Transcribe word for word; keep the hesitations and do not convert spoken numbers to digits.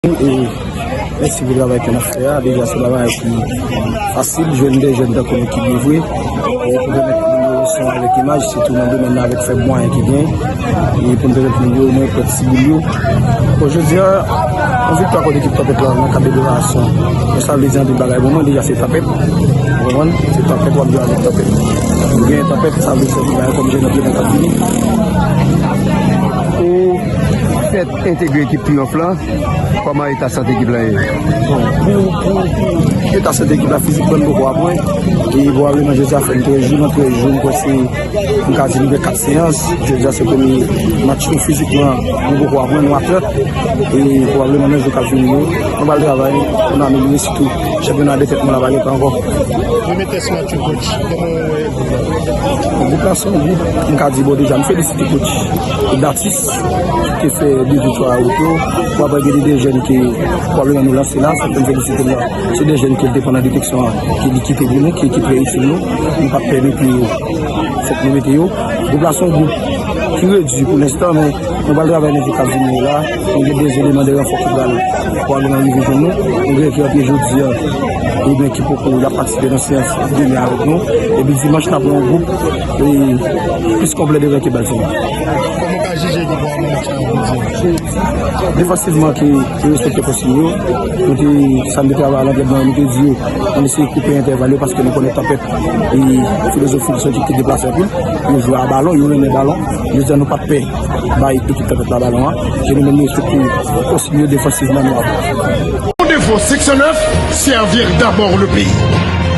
E mèsi pou travay ke n ap fè a. Deja, se pa yon bagay ki fasil, jwenn de jèn tankou nou ki byen vre. E pou pèmèt moun yo son avèk imaj, sitou nan domèn nan avèk fèb mwayen ki gen. E pou n pèmèt moun yo, mwen, pèt sibil yo. Bon, jodi a, yon viktwa kont ekip Tanpèt la nan kad de preparasyon. Bon, sa vle di anpil bagay. Bon, mwen deja se Tanpèt. Ou konprann? Se Tanpèt, w ap jwe avèk Tanpèt. Ou gen Tanpèt, sa vle di anpil bagay kòm jèn nan pye k ap vini. Ou fèt entegre ekip Triyonf la. Kòman eta sante ekip la ye? Bon, pou, pou, pou eta sante ekip la, fizikman, nou poko aprann. E pwobableman, jodi a fè n trèz jou, nan trèz jou, m kwè se, m ka di nou gen kat seyans. Jodi a se premye match nou fizikman, nou poko aprann, nou atè. E pwobableman, nan jou k ap vini yo, nou pral travay pou nou amelyore, sitou chanpyona de tèt mwen la pa gentan ankò. Premye tès match ou, coach, kòman w wè gwoup la? Gwoup la se yon gwoup, m ka di, bon, deja, m felisite coach Datis ki te fè de viktwa a wout yo. Bon, apre, gen de jèn ke pwoblèm nou lanse la, sa fè m felisite l la. Se de jèn ke l te pran nan deteksyon an, ke li kite pou nou, ki, ki trè itil nou. Nou p ap pè mete yo, fòk nou mete yo. Gwoup la se yon gwoup ki redui pou lenstan, men nou pral travay nan jou k ap vini yo la. Nou gen de eleman de ranfò ki pral pwoblèm rive jwenn nou. Nou gen ki antre jodi a, oubyen ki poko, y ap patisipe nan seyans demen avèk nou. Epi dimanch, n ap gen yon gwoup, e, plis konplè devan ke Bèlzim. Kòman w ka jije ekip ou nan match la jodi a? Defansivman, ki, ki respekte konsiy yo. Nou te, sa n te travay nan antrenman, nou te di yo, ann eseye koupe entèval yo, paske nou konnen Tanpèt, e, filozofi l se yon ekip ki deplase anpil. Yo jwe a balon, yo renmen balon. Jodi a, nou pa t pè bay ekip Tanpèt la balon an. E nou menm, nou respekte konsiy yo defansivman, nou ap. Rendez-vous six à neuf, servir d'abord le pays.